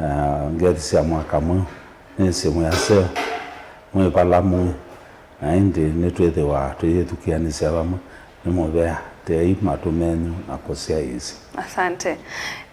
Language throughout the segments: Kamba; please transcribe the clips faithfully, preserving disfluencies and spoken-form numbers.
Ah, ngethi sya mwaka mweũ, nĩsĩ mwĩ aseo, mwĩ vala mũĩ, na ĩndĩ nĩtwĩthĩwa tũyĩthukĩanĩsya vamwe. Nĩ mũvea, teai matũ menyu na kũsyaĩĩsya. Asante.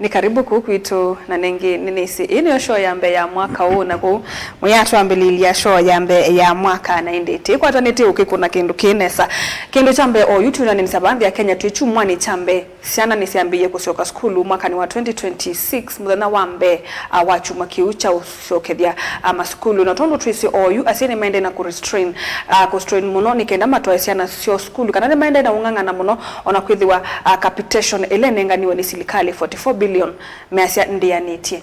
Nĩ karibu kũu kwitũ, na nĩngĩ nĩnĩsĩ ĩĩ nĩyo show ya mbee ya mwaka ũũ, na kũu mwĩatwambĩlĩĩlya show ya mbee ya mwaka, na ĩndĩ tĩkwatanĩte ũkĩkũna kĩndũ kĩ nesa. Kĩndũ kya mbee, oyu twĩnanĩsya vaa nthĩ ya Kenya twĩ kyumwanĩ kya mbee, syana nĩsyambĩĩe kũsyoka sukulu mwakanĩ wa twenty twenty-six, mũthenya wa mbee, ah, wa kyumwa kĩu kya ũsyokethya, ah, masukulu. Na tondũ twĩsĩ oyu, asyai nĩmaendee na kũrestrain, ah, kũstrain mũno nĩ kenda matwae syana syoo sukulu, kana nĩmaendee na ũng'ang'ana mũno, ona kwĩthĩwa, ah, capitation ĩla ĩnenganiwe nĩ silikalĩ forty-four billion measya ndĩanĩtye.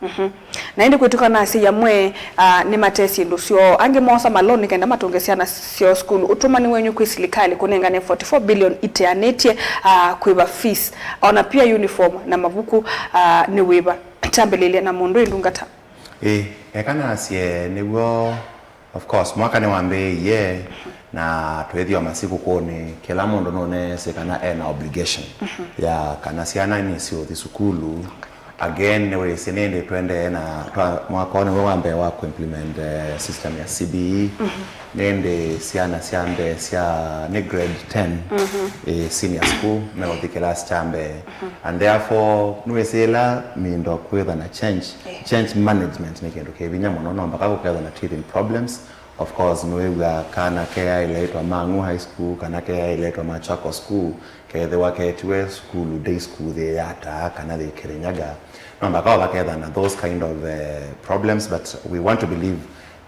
Mhm. Na ĩndĩ kwĩtũka na asyai amwe, ah, nĩmatee syĩndũ syoo, angĩ moosa maloni kenda matũnge syana syoo sukulu. Ũtũmani wenyu kwĩ silikalĩ kũnengane forty-four billion iteanĩtye, ah, kũĩva fees, ona pia uniform na mavuku, ah, nĩ wĩva? Kyambĩlĩlye na mũndũ ĩndungata. Ĩĩ, eka nasye nĩw'o. Of course, mwaka nĩwambĩĩie, na twĩthĩwa masikũkũnĩ, kĩla mũndũ nũneesĩ kana ena obligation ya kana syana nĩsiũthi sukulu. Again, nĩwĩsĩ nĩndĩ twendee na twa, mwaka ũũ nĩw'o wa mbee wa kũimplement, eh, system ya C B E. Nĩndĩ syana sya mbee sya nĩ grade ten, eh, senior school, meũthi kĩlasi kya mbee. And therefore, nĩwĩsĩ ĩla mindo kwĩtha na change, change management nĩ kĩndũ kĩ vinya mũno, no mpaka kũkethwa na teething problems. Of course, nĩwĩw'a kana keaĩle ĩtwa Mang'u High School, kana keaĩle ĩtwa Machakos School, kethĩwa ketiwe sukulu day school yĩ Yatta kana yĩ Kirinyaga. No mpaka vaketha na those kind of, eh, problems, but we want to believe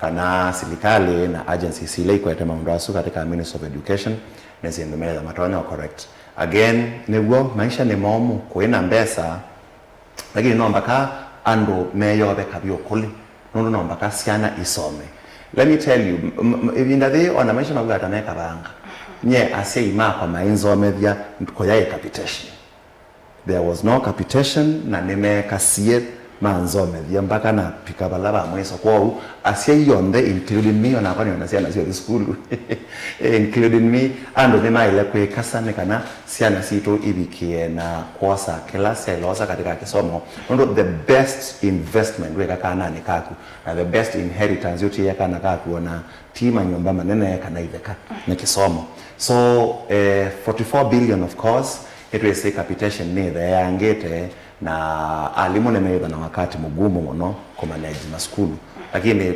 kana silikalĩ na agencies ila ikwete maũndũ asu katika Ministry of Education nĩ syĩndũ metha matonya correct. Again, nĩw'o, maisha nĩ momũ, kũĩ na mbesa, lakini no mpaka andũ meyove kavyũ kũlĩ, nũndũ no mpaka syana isome. Let me tell you, m- m- ĩvinda yĩĩ ona maisha maw'ata me kavanga. Nye asyai makwa mainzomethya kũyaĩ capitation. There was no capitation, na nĩmekasie manzomethya mpaka napika vala va mwiso. Kwoou asyai onthe, including me, onakwa nĩona syana syothi sukulu, including me, andũ nĩmaĩle kwĩkasa nĩ kana syana sitũ ivikie na kwosa kĩla syaĩle osa katika kĩsomo, nũndũ the best investment wĩka kananĩ kaku na the best inheritance ũtiĩa kana kaku ona ti manyũmba manene kana itheka, nĩ kĩsomo. So, eh, forty-four billion, of course, nĩtwĩsĩ capitation nĩtheeangĩte na alimũ nĩmeĩtha na wakati mũgumu mũno kũmanage masukulu, lakini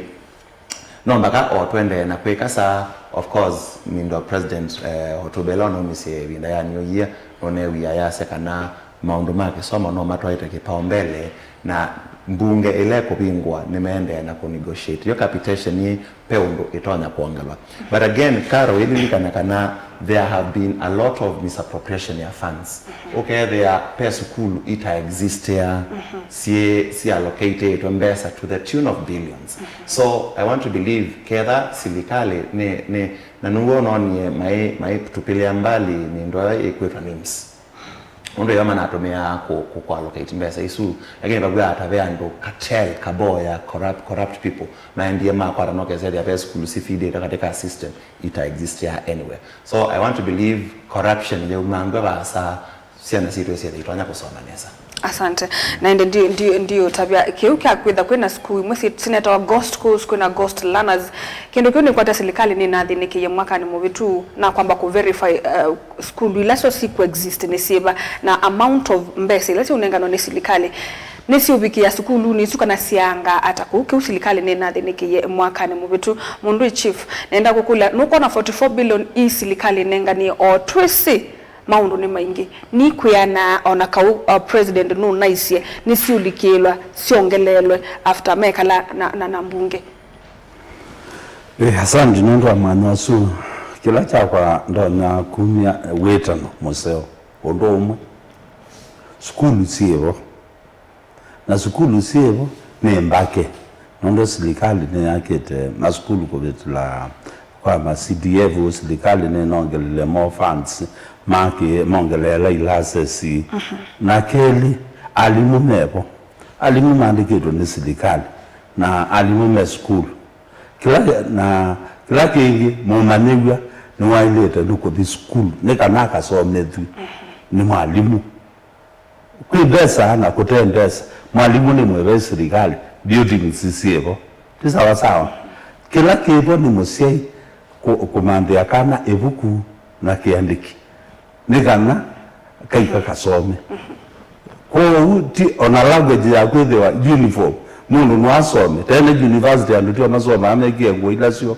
no mpaka o twendee na kwĩkasa. Of course, mindo President, eh, Hotuba ĩla ũnaumisye ĩvinda ya New Year, nũneew'ie ayasya kana maũndũ ma kĩsomo no matwaĩte kĩpaombele, na mbunge ĩla ĩkũvingwa nĩmeendee na kũnegotiate yo capitation yĩ pe ũndũ ĩtonya kwongelwa. But again, Carol, ĩlilikana kana there have been a lot of misappropriation ya funds. Ũkethĩa pe sukulu ita existea, syĩ, syĩ allocatĩtwe mbesa to the tune of billions. So I want to believe ketha silikalĩ nĩ, nĩ, na nĩw'o nonie mai, maitupĩlĩa mbali nĩ ndwawa ĩkwĩtwa NIMS. Ũndũ ĩva manatũmĩaa kũ, kũ, kũ allocate mbesa isu, lakini vakw'a ata ve andũ cartel, cabal ya corrupt, corrupt people maendie makwata no kesethĩa ve sukulu sifidĩtwe katika system ita existea anywhere. So I want to believe corruption yaumangwe vaasa, syana sitũ syĩthĩe itonya kũsoma nesa. Asante. Na ĩndĩ ndi, ndi, ndiũtavya kĩu kya kwĩtha kwĩna sukulu imwe si- sinetawa ghost schools, kwĩna ghost learners. Kĩndũ kĩu nĩkwata silikalĩ nĩnathĩnĩkĩie mwakanĩ mũvĩtu na kwamba kũ verify, uh, sukulu ila syo si coexist nĩ syĩva, na amount of mbesa ila siũnenganwa nĩ silikalĩ nĩsiũvikĩa sukulunĩ isu kana syaanga ata kũu. Kĩu silikalĩ nĩnathĩnĩkĩie mwakanĩ mũvĩtu. Mũndũ ĩ chief, nenda kũkũlya, nũkwona forty-four billion ii silikalĩ ĩnenganie? O twĩsĩ maũndũ nĩ maingĩ. Nikwĩanaa ona kau, uh, president nũnaisye nĩsiũlikĩĩlwa syongeleelwe after mekala na, na, na mbunge. Eh, asante nũndũ wa mwanya ũsu. Kĩla kyakwa ndonya kumya wĩtano mũseo ũndũ ũmwe. Sukulu syĩvo. Na sukulu syĩvo nĩ mbake, nũndũ silikalĩ nĩyakĩte masukulu kũvĩtĩla kwa ma C D F. Silikalĩ nĩnongelile mo funds, makĩ mongeleela ilasesi. Na kelĩ, alimũ mevo. Alimũ maandĩkĩtwe nĩ silikalĩ, na alimũ me sukulu. Kĩla, na kĩla kĩngĩ, mũmanyĩw'a nĩwaĩlĩte nĩ kũthi sukulu nĩ kana akasomethw'e nĩ mwalimũ. Kwĩ mbesa na kũte mbesa, Mwalimũ nĩ mwĩve silikalĩ, buildings syĩvo. Ti sawa sawa. Kĩla kĩvo nĩ mũsyai kũ-, kũmanthĩa kana ĩvuku na kĩandĩki, nĩ kana kaika kasome. Kwoou ti ona language ya kwĩthĩwa uniform, mũndũ no asome. Tene university andũ tio masomaa mekie ngũa ila syo.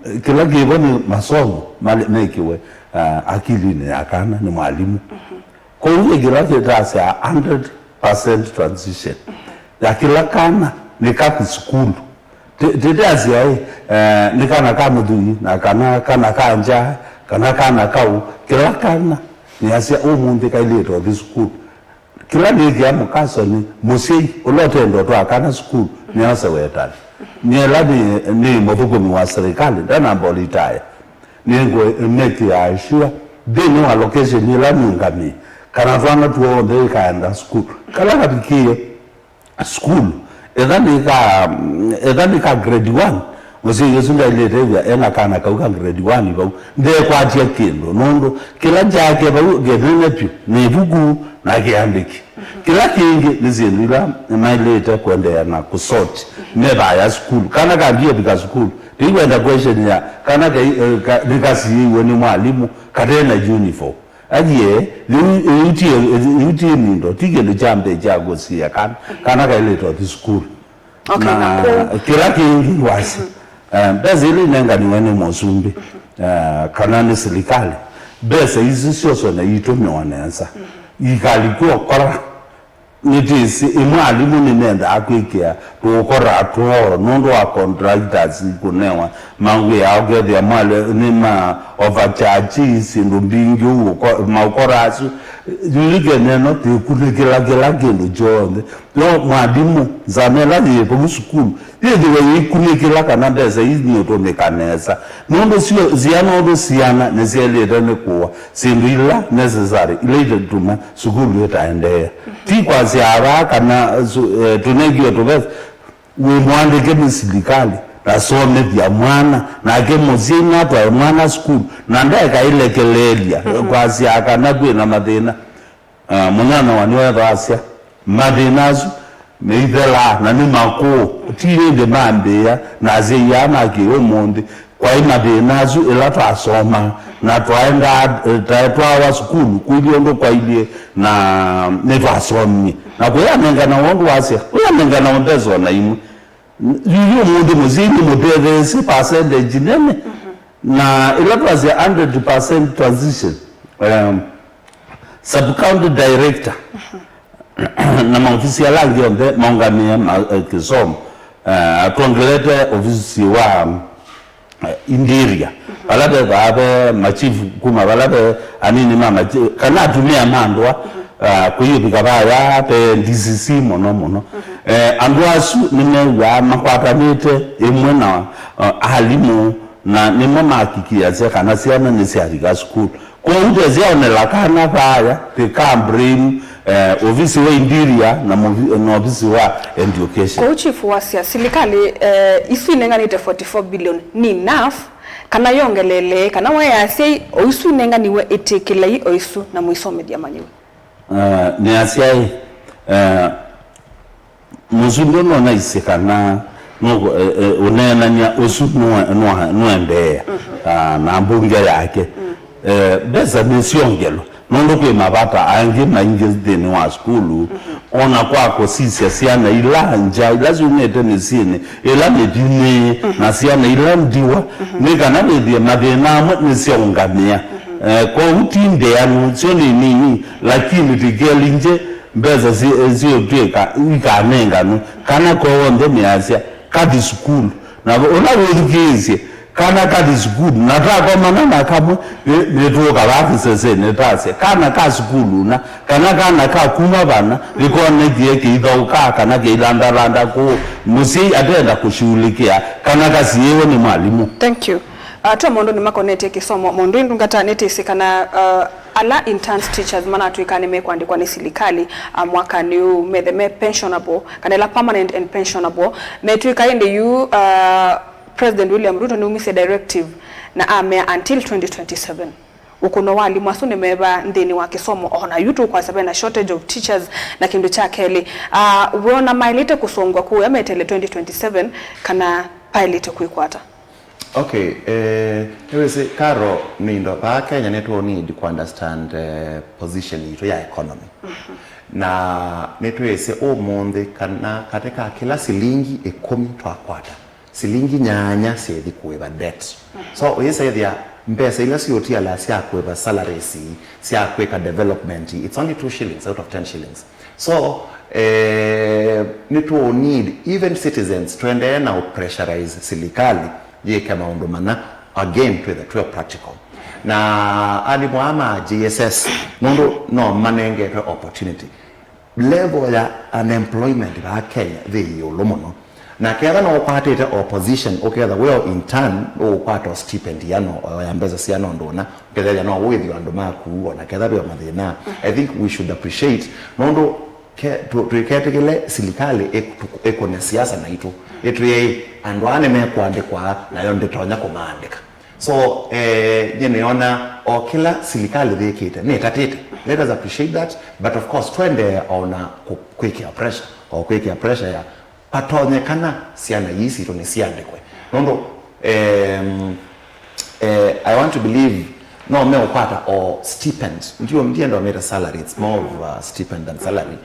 Kĩla kĩvo nĩ masomo male-, mekĩwe, ah, akilinĩ ya kana nĩ mwalimũ. Kwoou ĩkĩla kĩtasya hundred percent transition ya kĩla kana nĩ kathi sukulu. Ti, ti, ti asya ĩ, eh, nĩ kana ka mũthwii, na kana, kana ka nja, kana kana kaũ, kĩla kana nĩ asya ũmũnthĩ kailĩte ũthi sukulu. Kĩla nĩkĩa mũkaso nĩ mũsyai ũla ũtenda ũtwaa kana sukulu nĩose wetani. Nĩ ĩla nĩ, nĩ mũthũkũmi wa serikali, ndanamba ũlitaya. Nĩngũmekĩaa sure nthĩnĩ wa location ĩla nũngamĩe, kana twana tuonthe ikaenda sukulu. Kala kavikĩe sukulu, etha nĩ ka, etha nĩ ka grade one, mũsyai ũsu ndailĩte ĩthĩa ena kana kau ka grade one vau, ndekwatya kĩndũ, nũndũ kĩla kyake vau kĩnene vyũ nĩ ĩvuku na kĩandĩki. Kĩla kĩngĩ nĩ syĩndũ ila maĩlĩte kũendeea na kũsort me vaya sukulu. Kana kambie vika sukulu, ndikwenda question ya kana kai-, eh, ka-, nĩkasiĩiwe nĩ mwalimũ kate na uniform. Athie, yu, yu ti, yu ti nindo, ti kĩndũ kya mbee kya kũsiĩa kana, kana kaĩlĩte ũthi sukulu. Okay, na na kũ- kĩla kĩngĩ wasi, eh, mbesa ila inenganiwe nĩ mũsumbĩ, eh, kana nĩ silikalĩ, mbesa isu syoswe na itũmĩwa nesa. Ikalikw'a ũkora, nĩtĩsĩ, ĩmwe alimũ nĩmendaa kwĩkĩa tũũkora twoo nũndũ wa contractors kũnewa mawĩa, ũkethĩa mwale nĩ ma overcharge syĩndũ mbingĩ ũu, ũko-, maũkora asu. Likeneno tĩkunĩkĩla kĩla kĩndũ kyonthe. Yo mwalimũ, nzama ĩla yĩ vau sukulu, yĩthĩwe yĩikunĩkĩla kana mbesa ii nĩũtũmĩka nesa. Nũndũ syo, syana ũndũ syana nĩsyaĩlĩte nĩ kũwa syĩndũ ila necessary, ila itũtuma sukulu ĩtaendeea. Ti kwasya avaa kana su-, eh, tũnekiwe tũvesa, wĩ mũandĩke nĩ silikalĩ, na somethya mwana, nake mũsyai natwae mwana sukulu, na ndekaĩlekeleelya kwasya kana kwĩna mathĩna. Ah, mũnyanyawa nĩwethaasya mathĩna asu meithelaa na nĩ makũũ, ti ĩndĩ mambĩĩa na asyai aa ma kĩ-ũmũnthĩ. Kwaĩ mathĩna asu ĩla twasomaa na twaendaa, eh, ta-, twawa sukulu kũilyĩ ũndũ kwailyĩ na nĩtwasomie. Na kũyanenganawa ũndũ wasya, ũyanenganawa mbesa o na imwe. Yu ũmũnthĩ mũsyai nĩmũtetheesye percentage nene. Na ĩla twasya hundred percent transition, um, sub-county director na maofisi ala angĩ onthe maũngamĩe ma, eh, kĩsomo. Eh, twongelete ofisi wa, eh, interior, vala ve vaa ve machifu kuma vala ve anini ma machi-, kana atumĩa ma ndũa, ah, kũyĩvika vaya ve D C C mũno mũno. Eh, andũ asu nĩmew'aa makwatanĩte ĩmwe na, ah, alimũ, na nĩmo makikiasya kana syana nĩsyavika sukulu. Kwoou ndesyaonela kana vaya, they can't blame, eh, ovisi wa interior na movi-, na ovisi wa education. Kwoou chief wasya, silikalĩ, eh, isu inenganĩte forty-four billion nĩ enough, kana yongelelee, kana waya asyai o isu inenganiwe ĩtĩkĩlei o isu na mũisomethya manyĩwe? Eh, nĩ asyai, eh, mũsumbĩ nũnaisye kana nũkũ-, eh, eh, ũneenany'a ũsu nũe-, nũa-, nũendeea, ah, na mbunge yake. Eh, mbesa nĩsyongelwe, nũndũ kwĩ mavata angĩ maingĩ nthĩnĩ wa sukulu, ona kwa kũsisya syana ila ngya, ila syumĩte mĩsyĩnĩ ĩla mĩvinyĩĩe, na syana ila ndiwa, nĩ kana wĩthĩe mathĩna amwe nĩsyaũngamĩa. Eh, kwoou ti ndeanu, syo nĩ nini, lakini tikelinje mbesa si-, siũtw'ĩka ikanenganwe, kana kwonthe nĩasya kathi sukulu. Na ũla wĩthukĩĩsye, kana kathi sukulu, na takomana na kamwe, nĩ-, nĩtũũka vaa kĩsesenĩ tasya, kana ka sukulu na, kana kana ka kuma vana, nĩkonekie kĩithaũkaa, kana kĩilandalanda kũũ, mũsyai atenda kũshughulikia, kana kasiĩwe nĩ mwalimũ. Thank you. Uh, twa maũndũnĩ makonetye kĩsomo, maũndũ ĩ ndungata nĩtĩsĩ kana, uh, ala interns teachers manatw'ĩka nĩmekwandĩkwa nĩ silikalĩ, uh, mwakanĩ ũũ, methe me pensionable, kana ĩla permanent and pensionable, metw'ĩka ĩndĩ yu, uh, President William Ruto nĩumisye directive na amea until twenty twenty-seven. Ũkũno wa alimũ asu nĩ meva nthĩnĩ wa kĩsomo, o na yu tũkwasya ve na shortage of teachers. Na kĩndũ kya kelĩ, ah, wĩona maĩlĩte kũsũngwa kũya metele twenty twenty-seven kana paĩlĩte kwĩkwata? Okay, eh, nĩwĩsĩ, Karo, nĩ indo vaa Kenya nĩtũ need kũ understand, eh, position yitũ ya economy. Na nĩtwĩsĩ ũmũnthĩ kana katĩ ka kĩla silingi ĩkũmi twakwata, silingi nyanya syĩthi kũĩva debt. So ũyĩsaĩthya mbesa ila siũtiala sya kũĩva salaries, sya kwĩka development, it's only two shillings out of ten shillings. So eh, nĩtũ need even citizens twendee na ũpressurize silikalĩ yĩke maũndũ mana, again, twĩthe twĩ practical. Na alimũ aa ma J S S, nũndũ no manengetwe opportunity, level ya unemployment vaa Kenya yĩ ĩũlũ mũno. Na ketha no ũkwatĩte o position, ũketha wĩ o intern, ũũkwata o stipend yano, o ya mbesa syana ũndũ ũna, ũkethĩa no ũĩthĩwa andũ maku, o na ketha ve o mathĩna. I think we should appreciate, nũndũ ke-, tũ-, tũiketĩkĩle silikalĩ ĩk-, tũ-, ĩkũne siasa naitũ, ĩtwĩe, andũ aa nĩmekũandĩkwa, nayo ndĩtonya kũmaandĩka. So, eh, nyie nĩona o kĩla silikalĩ yĩkĩte nĩtatĩte. Let us appreciate that, but of course, twendee o na kũ-, kwĩkĩa pressure, o kwĩkĩa pressure ya patonyekana syana ii sitũ nĩsiandĩkwe. Nũndũ, em, eh, I want to believe no meũkwata o stipend. Ndio, ndienda ũmĩta salary, it's more of a stipend than salary.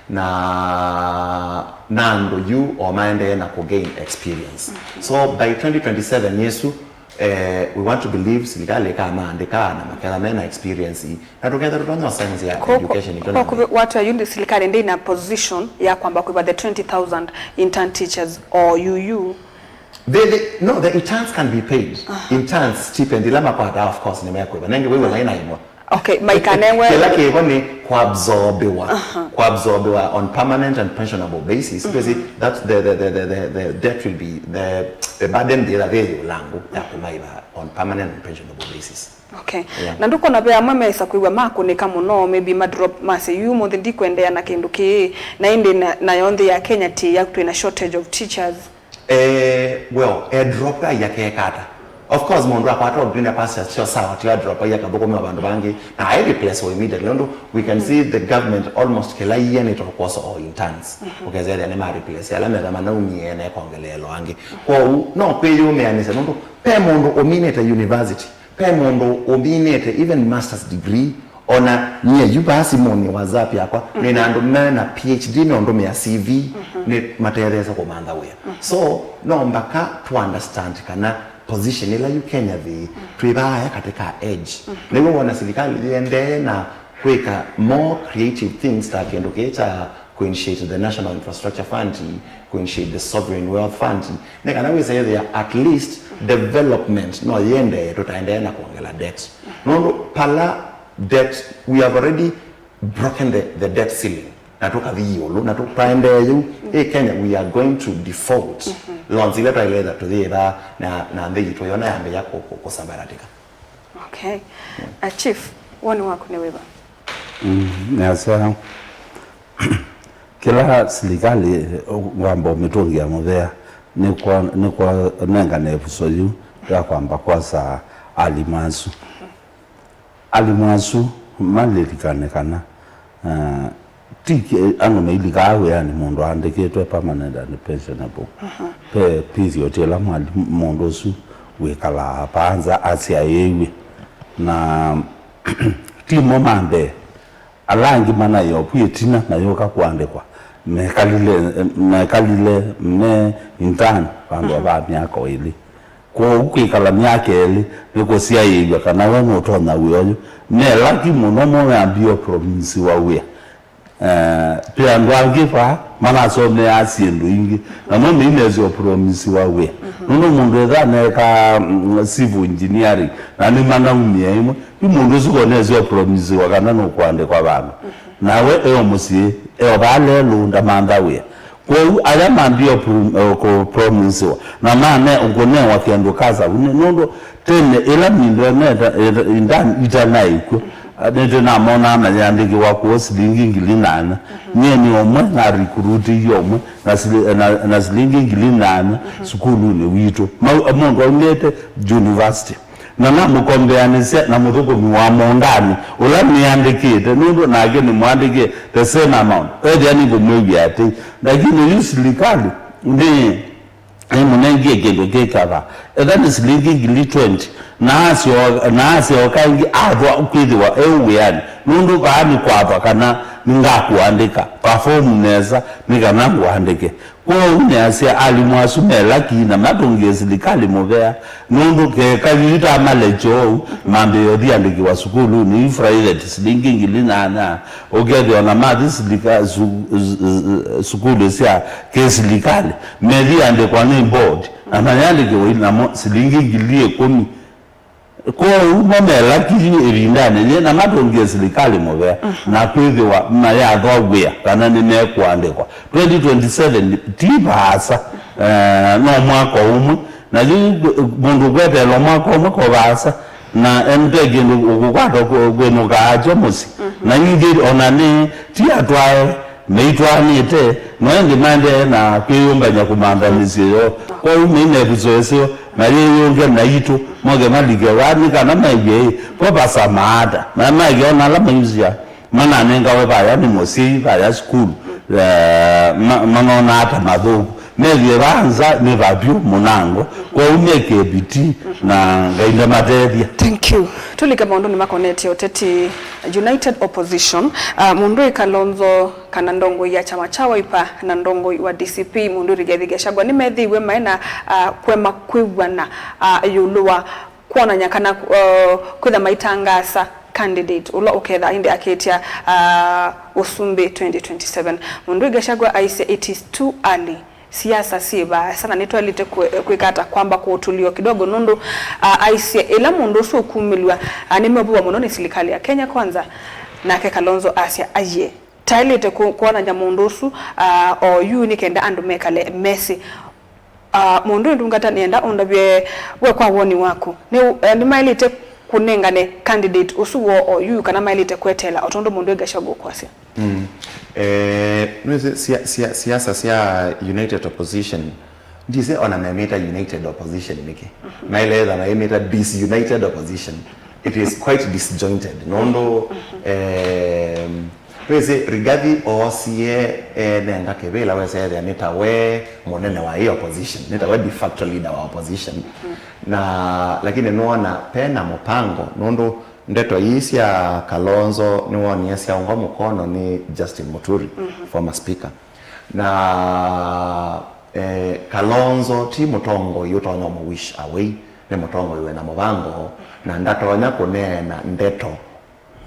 Na, na andũ yu o maendee na kũ gain experience. So by twenty twenty-seven yĩsu, eh, we want to believe silikalĩ ĩkamaandĩka na maketha mena experience, na tũketha tũtonya science ya education itũ. Kwa kũvĩ watu ya yundi silikalĩ ndĩ na position ya kwamba kwĩva the twenty thousand intern teachers or U U. They, they, no, the interns can be paid. Interns stipend ila makwata, of course, nĩmekwĩva. Nenge wĩw'a maĩ na imwe. Okay, maikanengwe. Kĩla kĩvo nĩ kũabsorbiwa. Kũabsorbiwa on permanent and pensionable basis. Because it, that's the, the, the, the, the, the debt will be, the, the burden the other day yũlangu ya kũmaiva on permanent and pensionable basis. Okay. Yeah. Na ndũkona ve amwe mesa kwĩw'a makũnĩka mũno, maybe ma drop, mase, "Yu mũnthĩ ndikwendeea na kĩndũ kĩĩ," na ĩndĩ na, nayo nthĩ ya Kenya ti ya twĩ na shortage of teachers? Eh, well, e drop ai akeka ata? Of course, mũndũ akwata ũndũ na pastures syo sawa, ti a drop ai akathũkũmĩwa vandũ vangĩ, na ai replace o immediately. Nũndũ we can see the government almost kĩla year nĩtokwosa o interns. Ũkethĩa nĩ ma replace ala metha manaumie na ekongeleelwa angĩ. Kwoou, no kwĩyũmĩanĩsya, nũndũ pe mũndũ ũminĩte university, pe mũndũ ũminĩte even master's degree, ona nyie yu vaa simũnĩ WhatsApp yakwa, nĩ na andũ me na P H D meũndũmĩa C V, nĩ matetheesya kũmantha wĩa. So, no mbaka to understand kana position ĩla yu Kenya thĩ, twĩ vaaya katĩ ka edge. Nĩw'o wona silikalĩ yĩendee na kwĩka more creative things ta kĩndũ kĩĩ kya kũ initiate the National Infrastructure Fund, kũ initiate the Sovereign Wealth Fund, nĩ kana wĩsa yĩthĩa at least development no yĩendee, tũtaendee na kwongela debt. Nũndũ pala debt, we have already broken the, the debt ceiling, na tũkathi ĩũlũ, na tũkaendee yĩu, ĩ Kenya, we are going to default. Loans ila twaĩle tũyĩva na, na nthĩ yitũ yona yambĩĩa kũ-, kũ-, kũsambaratika. Okay. Uh, Chief, woni waku nĩ wĩva? Mm, nĩasya kĩla silikalĩ wamba ũmĩtũngĩa mũvea nĩ kwa, nĩ kwa nengane ĩvuso yu ya kwamba kwosa alimũ asu. Alimũ asu malilikane kana, uh, ti kĩ-, andũ mailikaa wĩanĩ mũndũ aandĩkĩtwe permanent and pensionable. Ve period ĩla mwalimũ, mũndũ ũsu wĩkalaa vaa nza asyaĩĩw'e. Na ti mo ma mbee, ala angĩ manaĩ ovu ĩtina mayũka kũandĩkwa, mekalile, mekalile me intern vandũ va myaka o ĩlĩ. Kwoou kwĩkala myaka ĩlĩ nĩ kũsyaĩĩw'a kana we nũtonya wĩa ũyũ. Me lucky mũno mo mambie ũpromisiwa wĩa. Eh, ve andũ angĩ vaa manasomeaa syĩndũ ingĩ, namo mainesĩ ũpromisiwa wĩa. Nũndũ mũndũ ethĩwa aneekaa, mm, civil engineering, na nĩmanaumia ĩmwe, yu mũndũ ũsu konesĩ ũpromisiwa kana nũkũandĩkwa vandũ. Nawe e o mũsyĩ, e o vaa lelũ, ndamantha wĩa. Kwoou ala mambie kũpromisiwa na mane kũnewa kĩndũ ka savunĩ, nũndũ tene ĩla mindo neta, ita, ita, itanaĩ kw'o, nĩtũnamonaa mayĩandĩkĩwa kũũ silingi ngili nana. Nyie nĩ ũmwe na recruitiie ũmwe na sili-, na, na silingi ngili nana sukulunĩ witũ. Mau, mũndũ aumĩte university. Na namũkombeanĩsya na mũthũkũmi wa mũũndanĩ ũla nĩandĩkĩte, nũndũ nake nĩmũandĩkĩe the same amount. Ethĩa nĩngũmwĩw'a atĩĩ, lakini yu silikalĩ nĩ, nĩmũnengie kĩndũ kĩ kava. Etha nĩ silingi ngili twenty, na asyoka, na asyoka ĩngĩ athwa kwĩthĩwa e wĩanĩ, nũndũ vaa nĩ kwathwa kana nĩngakũandĩka. Perform nesa nĩ kana ngũandĩke. Kwoou nĩasya alimũ asu me laki na matũngĩe silikalĩ mũvea, nũndũ keka yu itamale kyoou, mambĩĩe ũthi andĩkĩwa sukulunĩ yu private silingi ngili nyanya, ũkethĩa ona mathi silika-, su-, su-, sukulũ sya kĩsilikalĩ, methi andĩkwa nĩ board, na mayandĩkĩwa inamo silingi ngili ĩkũmi. Kwoou mo me laki ĩvindanĩ yĩĩ na matũngĩe silikalĩ mũvea, na kwĩthĩwa mayathwa wĩa kana nĩmekũandĩkwa. Twenty twenty-seven ti vaasa, eh, no mwaka ũmwe, na yu mũndũ kweteelwa mwaka ũmwe ko vaasa, na ene kĩndũ ũkũkwata kwĩnũka akyo mũsyĩ. Na ingĩ ona nĩ ti atwae meitwaanĩte, no ĩndĩ maendee na kwĩyũmbany'a kũmantha mĩsyĩ yoo. Kwoou mei na ĩvuso ĩseo, na yĩyũnge naitũ, moke malike vaa nĩ kana mew'e ĩ, vo vasama ata, na maeke ona ala maisya mananengawe vaya nĩ mũsyai, vaya sukulu, eh, ma-, manonaa ta mathũku. Methĩe vaa nza nĩ vavyũ mũnango, kwoou meke vitii na Ngai ndamatethya. Thank you. Tũlike maũndũnĩ makonetye ũteti. United Opposition, ah, mũndũ ĩ Kalonzo kana ndongoi ya kyama kya Wiper na ndongoi wa D C P, mũndũ Rigathi Gachagua, nĩmethĩiwe maĩ na, ah, kũema kwĩw'ana, ah, ĩũlũ wa kwonany'a kana, uh, kwĩtha maitangaasa candidate ũla ũketha ĩndĩ akĩtya, uh, ũsumbĩ twenty twenty-seven. Mũndũ Gachagua aisye, "It is too early. Siasa syĩ vaasa na nĩtwaĩlĩte kwĩ-, kwĩka ata kwamba kũũtũlio kidogo?" Nũndũ, uh, aisye ĩla mũndũ ũsu ũkumĩlw'a, uh, nĩmeũvũwa mũno nĩ silikalĩ ya Kenya Kwanza, nake Kalonzo asya, "Aiee, taĩlĩte kũ-, kwonany'a mũndũ ũsu, uh, oyu nĩ kenda andũ mekale mesĩ." Ah, mũndũ ĩ ndungata nĩenda ũndavye we kwa woni waku. Nĩ, eh, nĩmaĩlĩte kũnengane candidate ũsu woo oyu kana maĩlĩte kweteela o tondũ mũndũ ĩ Gachagua ũkwasya? Mm. Eh, nĩwĩsĩ sia-, sia-, siasa sya United Opposition, ndisĩ ona memĩta United Opposition nĩkĩ. Maĩle etha maimĩta Disunited Opposition. It is quite disjointed. Nũndũ, em, wĩsĩ Rigathi oosie enenga kĩvĩla wesethĩa nĩ ta we mũnene wa ĩ opposition, nĩ ta we de facto leader wa opposition. Na, lakini nĩwona pena mũpango, nũndũ ndeto ii sya Kalonzo nĩwonie syaũngwa mũkono nĩ Justin Muturi, former speaker. Na, eh, Kalonzo ti mũtongoi ũtonya ũmũ wish away, nĩ mũtongoi wĩna mũvango, na ndatonya kũneena ndeto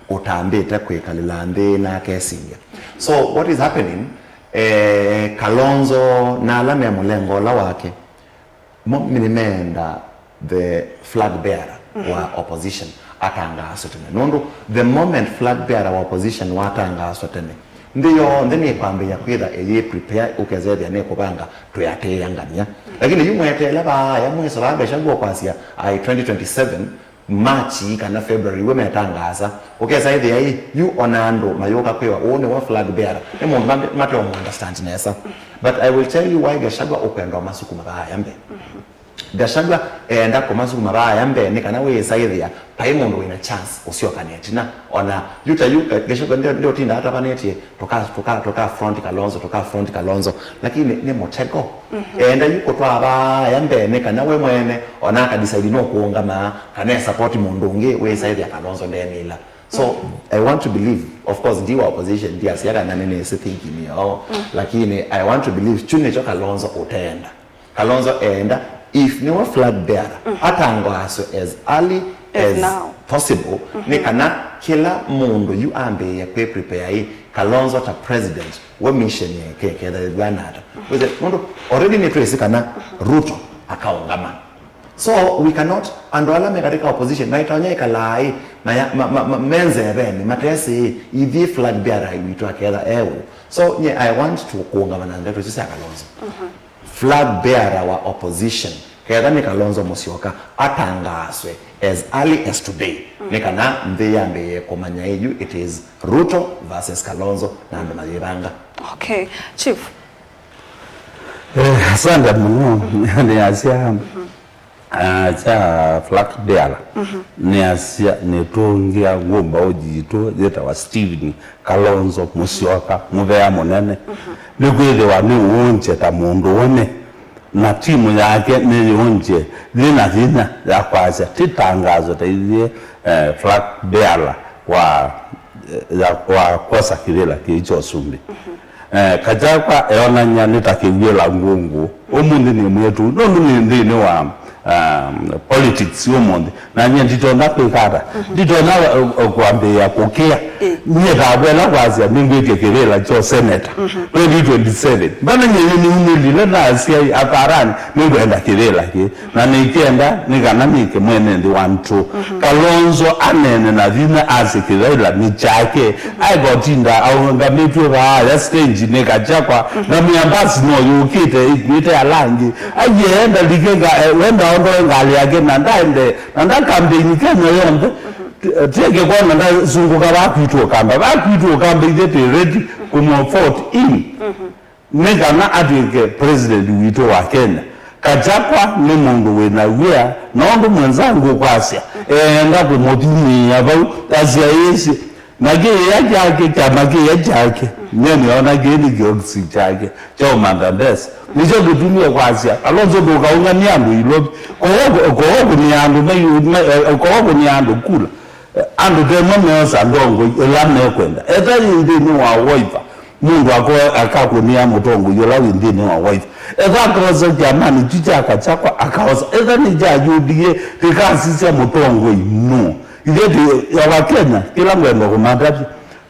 ũtambĩte kwĩkalĩla nthĩ na akesilya. So what is happening, eh, Kalonzo na ala me mũlengo ũla wake, mo nĩmeenda the flag bearer wa opposition atangaaswe tene. Nũndũ the moment flag bearer wa opposition watangaaswa tene, nthĩ yonthe nĩkwambĩĩa kwĩtha ĩyĩ prepare, ũkesethĩa nĩkũvanga twĩatĩĩa ngania. Lakini yu mweteela vaaya mwĩso vaa Gachagua kwasya, "Ai, twenty twenty-seven, March kana February, we metangaasa." Ũkesa ĩthĩa ĩ, yu ona andũ mayũka kwĩwa, "Ũũ nĩwe flag bearer." Nĩ mũndũ mate-, mate ũmũ understand nesa. But I will tell you why Gachagua ũkwenda ũmasukuma vaaya mbee. Gachagua eenda kũmasukuma vaaya mbee nĩ kana wĩĩsa ĩthĩa vai mũndũ wĩna chance ũsyoka na ĩtina. Ona yu ta yu, Ga-, Gachagua nde-, ndeũtinda atavanĩtye, "Tũka, tũka, tũka front Kalonzo, tũka front Kalonzo." Lakini nĩ mũtego. Eenda yu kũtwaa vaaya mbee nĩ kana we mwene ona aka decide nũkũũngama kana e support mũndũ ũngĩ wĩĩsa ĩthĩa Kalonzo ndemĩla. So, I want to believe, of course, ndi wa opposition, ndiasya kana nĩnĩsĩ thinking yoo, lakini I want to believe kyu nĩkyo Kalonzo ũteenda. Kalonzo eenda, if nĩwe flag bearer, atangaaswe as early as possible, nĩ kana kĩla mũndũ yu ambĩĩe kwĩ prepare ĩ, Kalonzo ta president, we mission yake ketha ĩvwana ata. Wĩsĩ, nũndũ already nĩtwĩsĩ kana Ruto akaũngama. So we cannot, andũ ala me katika opposition, maitonya ĩkalaa ĩ, maya-, ma, ma, ma, me nzeveni, matesĩ ĩ, ithyĩ flag bearer witũ aketha eũ. So, nye, I want to kũũngama na ndeto isu sya Kalonzo. Flag bearer wa opposition, ketha nĩ Kalonzo Musyoka, atangaaswe as early as today. Nĩ kana nthĩ yambĩĩe kũmanya ĩ yu it is Ruto versus Kalonzo na andũ mayĩvanga. Okay. Chief. Eh, asante mũno. Nĩasya, Ah, kya flag bearer, nĩasya nĩtũngĩa ngũmbaũ yitũ yĩtawa Stephen Kalonzo Musyoka, mũvea mũnene. Nĩkwĩthĩwa nĩwũngye ta mũndũũme, na timu yake nĩyũngye yĩna vinya ya kwasya ti tangazo ta ithyĩ, eh, flag bearer wa, ya, wa kwosa kĩvĩla kĩĩ kya ũsumbĩ. Eh, Kachakwa eonany'a nĩ ta kĩw'ĩla ngũngũ. Ũmũnthĩ nĩ mwĩtu, nũndũ nĩ nthĩnĩ wa, um, politics ũmũnthĩ. Na nyie nditonya kwĩka ata? Nditonya, uh, uh, kwambĩĩa kũkĩa. Nyie ndavwela kwasya nĩngwĩtye kĩvĩla kya seneta twenty twenty-seven. Mbana nyie nĩumĩlile na asyai Atharani nĩngwenda kĩvĩla kĩĩ. Na nĩkĩenda nĩ kana nĩke mwene nthĩ wa ntũ. Kalonzo aneene na vinya asye kĩvĩla nĩ kyake. Aĩkotinda aũngamĩtw'e vaaya stage nĩ Kachakwa, na mĩambasi no yũkĩte ĩkuĩte ala angĩ. Aiye, enda like nga, eh, wenda ondoe ngalĩ yake na ndaende, na nda campaign Kenya yonthe. T-, tieke kwona ndasungũka vakwitũ Ũkamba. Vakwitũ Ũkamba ithe twĩ ready kũmũ vote in. Nĩ kana atw'ĩke president witũ wa Kenya. Kachakwa nĩ mũndũ wĩ na wia, na ũndũ mwenzangu kwasya, eenda kũmũthimĩĩa vau, asya ĩsĩ, na kĩĩa kyake, kyama kĩĩa kyake, nyie nĩona kĩĩ nĩ kĩokisi kyake kya ũmantha mbesa. Nĩkyo kĩtumie kwasya, Kalonzo ndũkaũng'ania andũ ilovi. Kowo kũnĩa andũ, kowo kũnĩa andũ kula. Andũ temwe meosa ndongoi ĩla mekwenda. Etha yĩ nthĩnĩ wa Wiper, mũndũ ako-, akakũnĩa mũtongoi ũla wĩ nthĩnĩ wa Wiper. Etha akosa kyamanĩ kyu kya Kachakwa, akaosa. Etha nĩ kya U D A, kĩkasisya mũtongoi nũũ? Ithyĩ twĩ Akenya, kĩla ngwenda kũmatavya,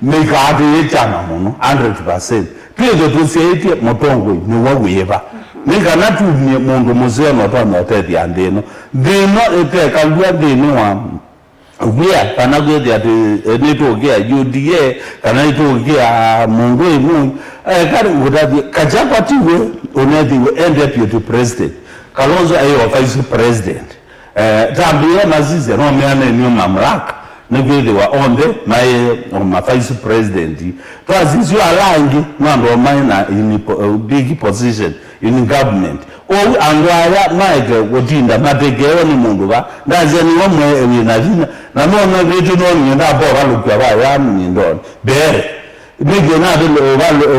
mĩikaatĩĩe kyama mũno, hundred percent. Twĩthwe tũsyaĩtye mũtongoi nĩwe wĩva. Nĩ kana tumye mũndũ mũseo na ũtonya ũtethya nthĩ ĩno. Nthĩ ĩno ĩtekalw'a nthĩnĩ wa wia, kana kwĩthĩa atĩ, eh, nĩtũkĩa U D A, kana nĩtũkĩa mũndũ ĩmwe. Eh, kali ngũtavye, Kachakwa tiwe ũnethiwe e deputy president. Kalonzo aĩ o vice president. Eh, tambĩĩa masisya no meanenio mamlaka, nĩkwĩthĩwa onthe maĩ o ma vice president. Twasisya ala angĩ no andũ maĩ na in po-, eh, big position in government. Ũu andũ aya maeke kũtinda matekeewe nĩ mũndũ va, ndasya nĩwe mwe wĩ na vinya, na nonanĩtye nonĩe ndamba ũvalũkw'a vaya mĩndonĩ mbere. Nĩkĩ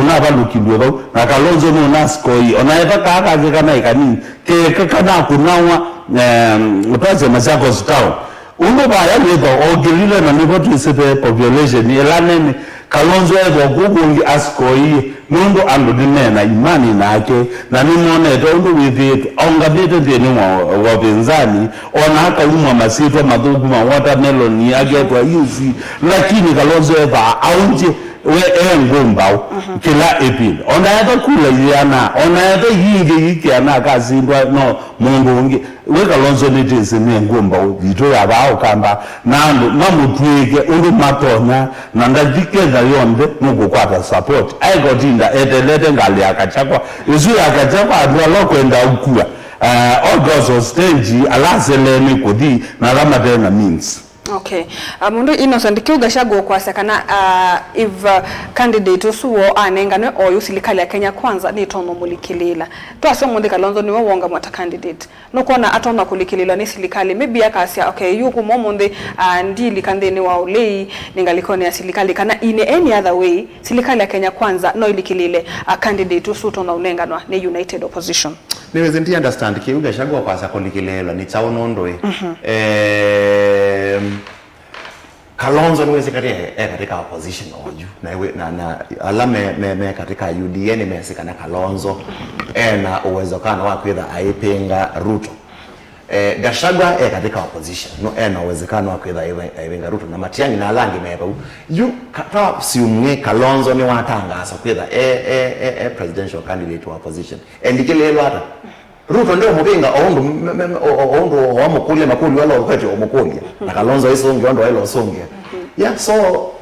ũnavalũkilw'e vau, na Kalonzo nũnasikoi, ona eka kaa kake kana ĩkanini, keka kana kũnawa, em, twasya Machakos Town. Ũndũ vaya wĩthwa okĩlile, na nĩvo twĩsĩte population ĩla nene. Kalonzo ethwa kũu kũngĩ asikoie, nũndũ andũ nĩmena imani nake, na nĩmonete ũndũ wĩthĩĩtwe aũngamĩte nthĩnĩ wa, wa ũvĩnzani, ona akaumwa masyĩtwa mathũku ma watermelon, aketwa U C, lakini Kalonzo ethaa aũngye, we e ngũmbaũ kĩla ĩvinda. Ona etha kula iana, ona etha iingĩ ikĩana akasindwa no mũndũ ũngĩ. We Kalonzo nĩtĩsĩ nĩ ngũmbaũ yitũ ya vaa Ũkamba, na andũ mamũtw'ĩĩke ũndũ matonya, na ndathi Kenya yonthe nũkũkwata support. Aĩkotinda etelete ngalĩ ya Kachakwa. Ĩsu ya Kachakwa andũ ala ũkwenda ũkua, uh, all goes on stage, ala aselee nĩ kũthi, na ala mate na means. Okay. Uh, mũndũ Innocent, kĩu Gachagua ũkwasya kana, uh, if, uh, candidate ũsu woo anenganwe oyu silikalĩ ya Kenya Kwanza nĩtonya ũmũlikĩlĩĩla. Twasya ũmũnthĩ Kalonzo nĩwe wongamwa ta candidate. Nũkwona atonya kũlikĩlĩĩlwa nĩ silikalĩ? Maybe akasya, okay, yu kuma ũmũnthĩ, uh, ndilika nthĩnĩ wa ũlei, nĩ ngalĩkonĩ ya silikalĩ, kana in any other way, silikalĩ ya Kenya Kwanza no ilikĩlĩĩle, uh, candidate ũsu ũtonya ũnenganwa nĩ United Opposition. Nĩwĩsĩ ndi understand kĩu Gachagua kwasya kũlikĩlĩĩlwa nĩ kyaũ nũndũ ĩ. Em, Kalonzo nĩwĩsĩ katĩ e, e katĩ ka opposition oyu, na, na, na ala me, me, me katĩ ka U D A nĩmesĩ kana Kalonzo ena uwezekano wa kwĩtha aipinga Ruto. Eh, Gachagua e katĩ ka opposition, no ena uwezekano wa kwĩtha aive-, aivinga Ruto, na Matiang'i na ala angĩ me vau. Yu, ka-, ta siumwe Kalonzo nĩwatangaasa kwĩtha e, e, e, e presidential candidate wa opposition. Endikĩlĩĩlwa ata? Ruto ndeũmũvĩnga o ũndũ me-, me-, me-, o, o, o ũndũ wamũkũlya makũlyo ala ũkwete ũmũkũlya. Na Kalonzo aisũngĩa ũndũ waĩle ũsũngĩa. Yeah, so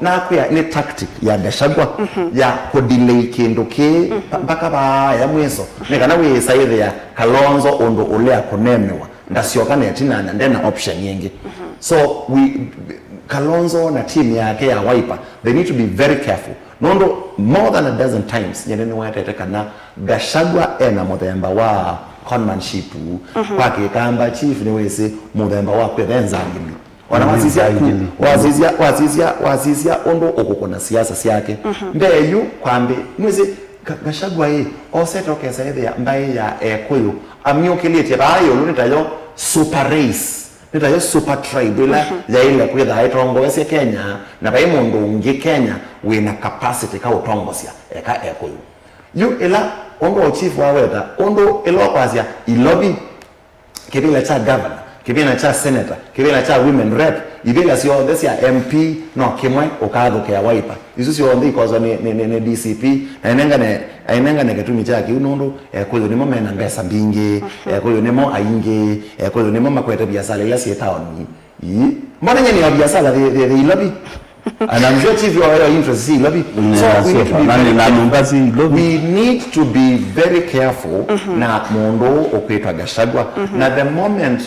nakwĩa nĩ tactic ya Gachagua ya kũdelay kĩndũ kĩĩ mpa-, mpaka vaaya mwiso. Nĩ kana wĩĩsa ĩthĩa Kalonzo ũndũ ũlea kũnemewa. Ndasyoka na ĩtina na ndena option ĩngĩ. So we, Kalonzo na team yake ya Wiper, they need to be very careful. Nũndũ more than a dozen times, nyene nĩwetete kana Gachagua ena mũthemba wa conmanship. Kwa Kĩkamba, chief nĩwĩsĩ mũthemba wa kwĩtha e nzangili. Ona wasisya ku- wasisya wasisya wasisya ũndũ ũkũkũna siasa syake. Mbee yu kwambĩ, nĩwĩsĩ Ga- Gachagua ĩ, osete ũkesa ethĩa mbaĩ ya Ekũyũ amyũkĩlĩtye vaa ĩũlũ nĩ tayo super race, nĩ tayo super tribe ĩla yaĩle kwĩthaa ĩtongoesye Kenya, na vai mũndũ ũngĩ Kenya wĩna capacity ka ũtongosya eka Ekũyũ. Yu ĩla ũndũ o chief waweta, ũndũ ĩla ũkwasya Ilovi, kĩvĩla kya governor, kĩvĩla kya senator, kĩvĩla kya women rep, ivĩla syonthe sya M P no kĩmwe ũkathũkĩa Wiper. Isu syonthe ikoswa nĩ, nĩ, nĩ, nĩ D C P, na ainengane, ainengane kĩtumi kya kĩu nũndũ Ekũyũ nĩmo mena mbesa mbingĩ, Ekũyũ nĩmo aingĩ, Ekũyũ nĩmo makwete biasala ila syĩ taoni. Ii, mbona nyie nĩ wa biasala the, the, the Ilovi? And I'm sure chief your, your interest si Ilovi. So we need to be very careful. We need to be very careful na mũndũ ũkwĩtwa Gachagua. Na the moment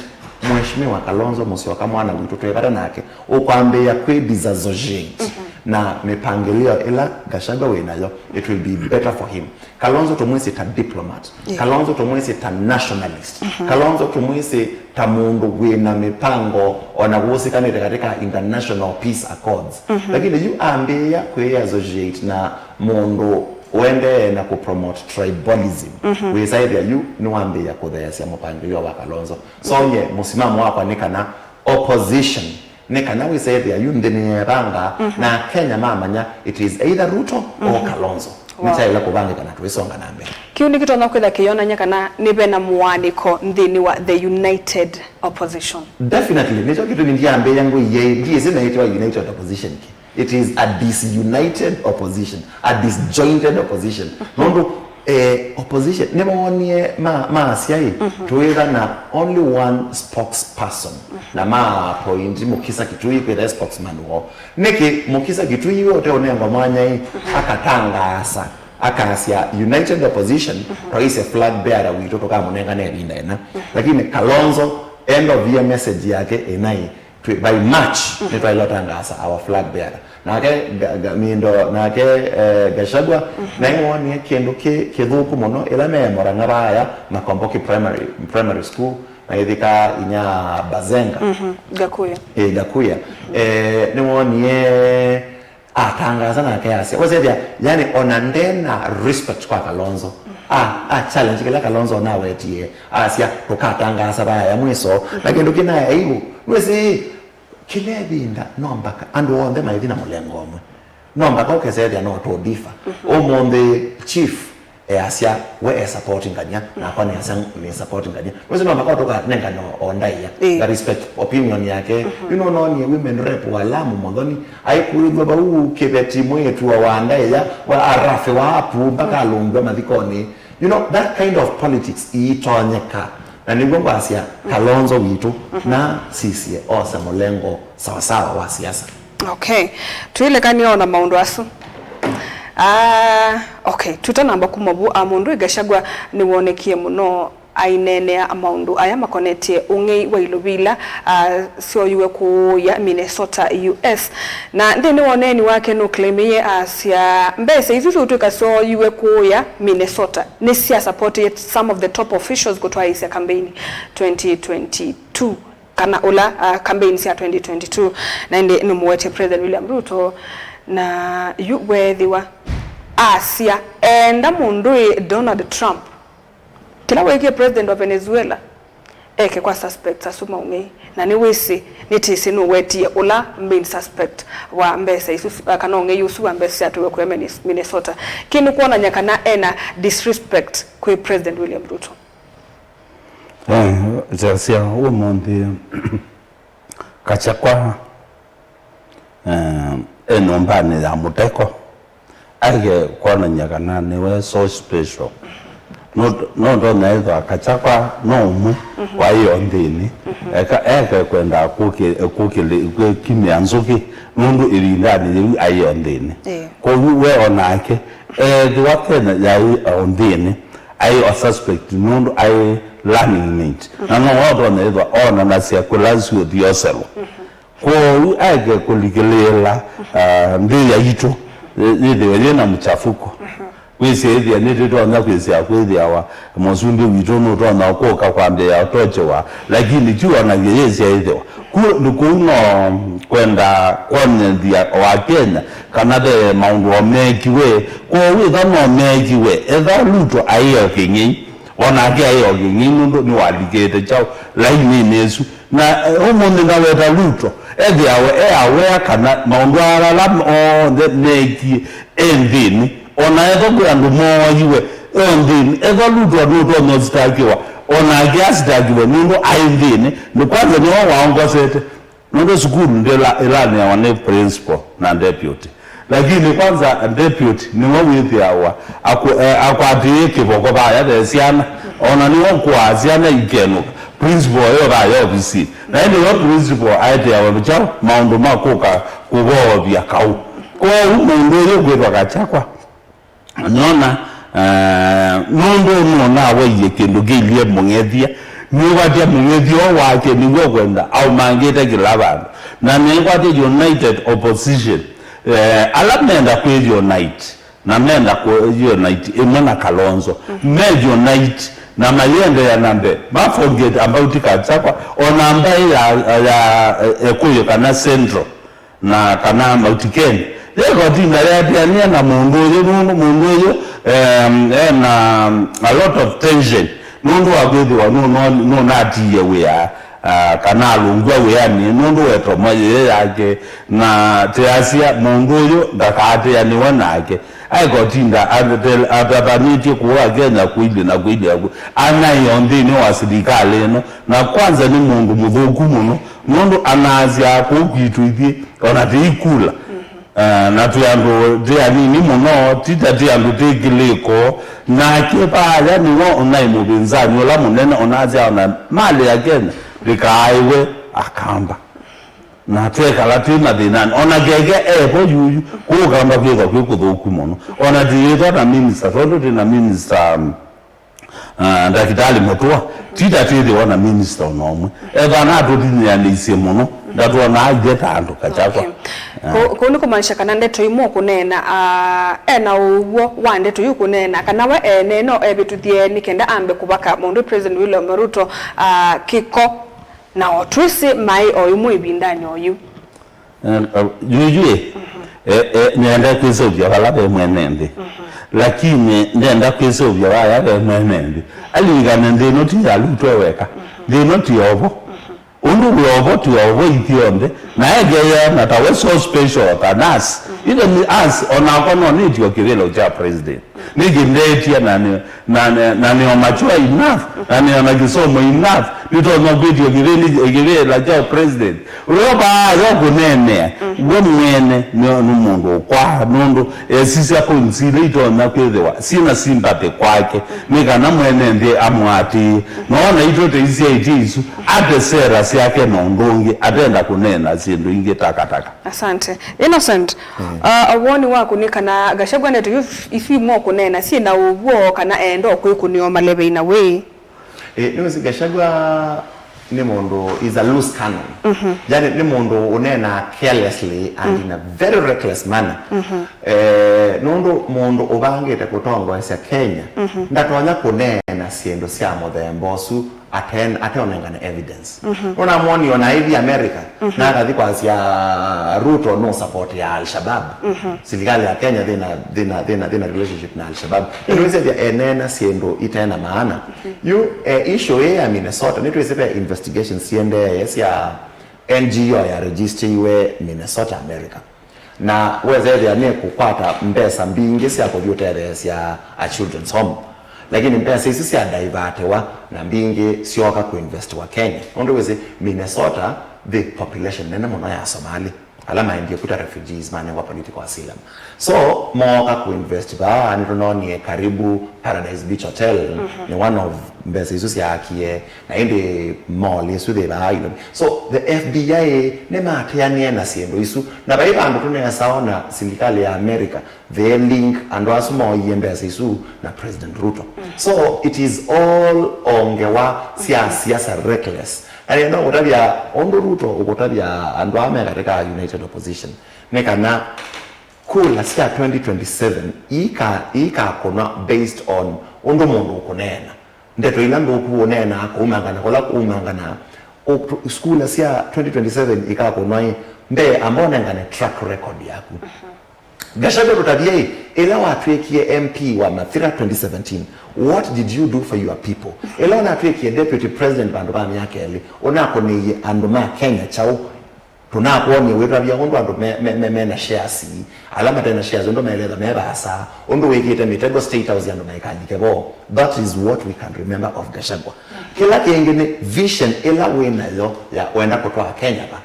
Mheshimiwa Kalonzo Musyoka mwana witũ twĩ vata nake ũkwambĩĩa kwĩ disassociate na mĩpangĩlĩo ĩla Gachagua wĩ nayo, it will be better for him. Kalonzo tũmwĩsĩ ta diplomat. Kalonzo tũmwĩsĩ ta nationalist. Kalonzo tũmwĩsĩ ta mũndũ wĩna mĩpango ona wũsĩkanĩte katika international peace accords. Lakini yu ambĩĩa kwĩ associate na mũndũ ũendee na kũpromote tribalism. Wĩsaĩthĩa yu nĩwambĩĩa kũtheesya mũpangĩlĩo wa Kalonzo. So nye mũsimamo wakwa nĩ kana opposition nĩ kana wĩsethĩa yu nthĩ nĩyevanga, na Kenya mamanya it is either Ruto or Kalonzo. Nĩkyaĩle kũvangĩka na tũisonga na mbee. Kĩu nĩkĩtonya kwĩtha kĩyonany'a kana nĩ vena mũaanĩko nthĩnĩ wa the united opposition. Definitely, nĩkyo kĩtumi ndiambĩĩa ngũi yei, ndiĩsĩ naĩtĩwa united opposition kĩ. It is a disunited opposition, a disjointed opposition. Nũndũ eh, opposition nĩmoonie ma- maasya ĩ, tũĩtha na only one spokesperson, na ma appoint Mukisa Kitui kwĩtha spokesman woo. Nĩkĩ Mukisa Kitui we ũteũnengwa mwanya ĩ, akatangaasa, akasya united opposition, twaisye flag bearer witũ tũkamũnengane ĩvinda ĩna. Lakini Kalonzo, end of year message yake ĩnaĩ, Twĩ- by March nĩtwaĩle ũtangaasa our flag bearer. Nake Ga- Ga- Mindo, nake eh, Gachagua naĩ wonie kĩndũ kĩ kĩthũku mũno ĩla me Murang'a vaya Makomboki primary, primary school, na ĩthika inya Bazenga. Gakuya. Ĩ, Gakuya. Eh, nĩwonie atangaasa nake asya wesethĩa, yani ona ndena respect kwa Kalonzo. A, a challenge kĩla Kalonzo nawetie, asya tũkatangaasa vaya mwiso. Na kĩndũ kĩna aibu, nĩwĩsĩ kĩla ĩvinda no mbaka andũ onthe maithi na mũlengo ũmwe. No mbaka ũkesethĩa no tũdifa. Ũmũnthĩ chief easya we e support Ngania, nakwa nĩasya nĩ support Ngania. Nĩwĩsĩ no mbaka tũkanengane o ndaĩa. Nga respect opinion yake. You know, nonie women rep wa Lamu Mũthoni aikũĩthwa vau kĩveti mwĩĩtu wa ndaĩa wa arafe wa apu mpaka alũngw'a mathikonĩ. You know, that kind of politics iitonyeka. Na nĩw'o ngwasya Kalonzo witũ na sisye ose mũlengo sawasawa wa siasa. Okay. Twĩlekanie ona maũndũ asu. Ah, okay. Tũtanamba kuma vu, a, mũndũ ĩ Gachagua nĩwonekie mũno aineenea maũndũ aya makonetye ũng'ei wa ilovi ila, ah, syoiwe kũũya Minnesota, U S. Na nthĩnĩ wa ũneeni wake nũclaimĩie asya mbesa isu siũtw'ĩka syoiwe kũũya Minnesota nĩsyasapotĩie some of the top officials kũtwaĩĩsya kambeini twenty twenty-two, kana ũla, ah, campaign sya twenty twenty-two, na ĩndĩ nĩmũwetye President William Ruto, na yu weethĩwa asya eenda mũndũ ĩ Donald Trump, kĩla weekie president wa Venezuela, eke kwa suspects asu ma ũng'ei, na nĩwĩsĩ, nĩtĩsĩ nũwetie ũla main suspect wa mbesa isu, ah, kana ũng'ei ũsu wa mbesa syatũiwe kũya Minnes-, Minnesota. Kĩĩ nĩkwonany'a kana ena disrespect kwĩ President William Ruto. Eh, kyasya ũmũnthĩ Kachakwa, eh, e nyũmbanĩ ya mũteko, aike kwonany'a kana nĩwe so special. No, no ndonya ĩthwa Kachakwa no ũmwe waĩ o nthĩnĩ. Eka, eke kwenda kũkĩ-, kũkĩlĩ-, kũkimĩa nzũkĩ, nũndũ ĩvindanĩ yĩu aĩ o nthĩnĩ. Ĩĩ. Kwoou we onake, ethĩwa Kenya yaĩ o nthĩnĩ, aĩ o suspect nũndũ aĩ running mate. Na no watonya ĩthwa onanasya kũla syũthi oselwa. Kwoou aeke kũlikĩlĩĩla, ah, mbĩa yitũ yĩ-, yĩthĩwe yĩ na mchafuko. Kwĩsyaĩthya nĩtũtonya kwĩsĩa kwĩthĩawa mũsumbĩ witũ nũtonya kũka kwambĩĩa ũtochewa, lakini ti onavye yĩsyaĩthĩwa. Ku nĩ kũu no kwenda kwonyethya o Akenya kana ve maũndũ o meekiwe. Kwoou ĩtha no meekiwe, etha Ruto aĩ o kĩng'ei, o nake aĩ o kĩng'ei nũndũ nĩwalikĩte kyaũ lainĩnĩ ĩsu. Na eh, ũmũnthĩ ndaweta Ruto, ethĩawe e aware kana maũndũ ala onthe meekie e nthĩnĩ. O na ethwa kwĩ andũ mooiwe, e o nthĩnĩ. Ethwa Ruto nũtonya ũsitakiwa, o nake asitakiwe nũndũ aĩ nthĩnĩ. Nĩ kwanza nĩwe waongosete. Nũndũ sukulu ndĩla-, ĩlanĩawa nĩ principal na deputy. Lakini kwanza deputy nĩwe wĩthĩawa akũ-, eh, akwatĩĩe kĩvoko vaya ve syana. O na nĩwe ũkũaa syana ikenũka. Principal yo vaya ovisinĩ. Na ĩndĩ we principal aeteawa kyaũ maũndũ ma kũka kũvoovya kaũ. Kwoou mũndũ ũyũ kwĩtwa Kachakwa, nona, eh, nũndũ nũnawaie kĩndũ kĩilyĩ mũng'ethya, nĩũkwatya mũng'ethya ũũ wake nĩw'o kwenda aumangĩte kĩla vandũ. Na nĩkwatya united opposition, eh, ala menda kwĩ unite, na menda kũ unite ĩmwe na Kalonzo, me unite na mayĩendeea na mbee, ma forget about Gachagua, o na mbaĩ ya, ya, eh, Kikuyu kana Central, na kana Mount Kenya, yĩkotinda yatĩanĩa na mũndũ ũyũ, nũndũ mũndũ ũyũ, em, ena a lot of tension, nũndũ wa kwĩthĩwa nũno-, nũnatiie wĩa, ah, kana alũngw'a wĩanĩ, nũndũ wa ĩtomo yĩĩ yake, na tĩasya mũndũ ũyũ ndakaatĩanĩwe nake. Aĩkotinda ate-, atavanĩtye kũũ Akenya kũilye na kũilye, anaĩ o nthĩnĩ wa silikalĩ ĩno, na kwanza nĩ mũndũ mũthũku mũno, nũndũ anaasya kũũ kwitũ ithyĩ, o na tĩikula. Eh, na twĩ andũ, twĩ anini mũno, ti ta twĩ andũ twĩ kĩlĩko. Nake vaya nĩwe ũnaĩ mũvĩnzani ũla mũnene, ũnasya ona malĩ ya Kenya ndĩkaaĩwe Akamba. Na twekala twĩ mathĩnanĩ. Ona keke evo yuyu, kũũ Kamba kwĩthwa kwĩ kũthũku mũno. Ona tĩyĩthwa na minister, tondũ twĩ na minister, um, Ah, Ndakĩtalĩ Mũtũa, ti ta twĩthĩwa na minista o na ũmwe. Ethwa natũthĩnĩanĩisye mũno, ndatwonaa ithyĩ ta andũ Gachagua. Okay. Ah. Kũ-, kũu nĩ kũmaanisha kana ndeto imwe ũkũneena, ah, e na ũw'o wa ndeto yu ũkũneena, kana we ene no evĩtũthye nĩ kenda ambe kũvaka mũndũ President William Ruto, ah, kĩko, na o twĩsĩ maĩ o imwe ĩvindanĩ o yu. Eh, eh, yuyu, eh, eh, nĩenda kwĩseũvya vala ve mwene nthĩ. Lakini ndenda kwĩseũvya vaya ve mwene nthĩ. Alilikane nthĩ ĩno ti ya Ruto weka. Nthĩ ĩno ti ya ovo. Ũndũ wĩ ovo ti ya ovo ithyonthe. Na ekeea na tawe so special than us. Even us, onakwa nonĩtio kĩvĩlo kya president. Nĩkĩ ndeetie na nĩ, na, na, na nĩ o mature enough, na nĩ o na kĩsomo enough, nĩtonya kwĩtya kĩvĩla, kĩvĩla kya president. Ũla vaa yo kũneenea, we mwene nĩ, nĩ mũndũ ũkwaa, nũndũ esisya points ila itonya kwĩthĩwa syĩna sympathy kwake, nĩ kana mwene nthĩ amũatĩĩe. Noona itũ tũisyaĩtye isu, ate sera syake na ũndũ ũngĩ, atenda kũneena syĩndũ ingĩ takataka. Asante. Innocent, uh, woni waku nĩ kana Gachagua ndeto yu isu imwe kũneena syĩ na ũw'o kana eenda o kwĩkũnĩwa malevei na wĩĩ? Eh, nĩwĩsĩ Gachagua nĩ mũndũ, is a loose cannon. Yani, nĩ mũndũ ũneenaa carelessly and in a very reckless manner. Eh, nũndũ mũndũ ũvangĩte kũtongoesya Kenya ndatonya kũneena syĩndũ sya mũthemba ũsu ate-, ateũnengane evidence. Nũnamwoni ona aithi America, na akathi kwasya Ruto no support ya Al-Shabaab. Silikalĩ ya Kenya thĩna, thĩna, thĩna, thĩna relationship na Al-Shabaab. Nĩtwĩsĩthya eneena syĩndũ ite na maana. Yu, eh, issue ĩĩ ya Minnesota, nĩtwĩsĩ ve investigations siendee sya N G O ya registiwe Minnesota, America. Na wesethĩa nĩ kũkwata mbesa mbingĩ sya kũthi ũtetheesya a children's home. Lakini mbesa isu sya divatiwa na mbingĩ syooka kũinvestiwa Kenya. Nũndũ wĩsĩ Minnesota, the population nene mũno ya Somali, ala maendie kuta refugees, manengwa political asylum. So, mooka kũinvest vaa, nĩtũnoonie karibu Paradise Beach Hotel, nĩ one of mbesa isu syaakie, na ĩndĩ mall ĩsu yĩ vaa Nairobi. So, the F B I nĩmaatĩanĩe na syĩndũ isu, na vai vandũ tũnesa ona silikalĩ ya America, they link andũ asu mooie mbesa isu na President Ruto. So, it is all o ngewa sya siasa reckless. Na nĩenda kũtavya ũndũ Ruto ũkũtavya andũ aa me katika united opposition, nĩ kana Kula sya twenty twenty-seven iika-, iikakũnwa based on ũndũ mũndũ ũkũneena. Ndeto ila nthũku ũneenaa kũumangana kũla kũumangana. Kula sya twenty twenty-seven ikakũnwa ĩ mbee, amba ũnengane track record yaku. Gachagua, tũtavye ĩ, ĩla watw'ĩkie M P wa Mathira twenty seventeen, what did you do for your people? Ĩla ũnatw'ĩkie deputy president vandũ va myaka ĩlĩ, ũnakũnĩie andũ ma Kenya kyaũ? Tũnakwony'e wĩtavya ũndũ andũ me, me, me, mena shares, ala matena shares ũndũ meletha me vaasa, ũndũ wĩkĩte mĩtego State House andũ maikalike vo. That is what we can remember of Gachagua. Kĩla kĩngĩ nĩ vision ĩla wĩ nayo ya wenda kũtwaa Kenya va.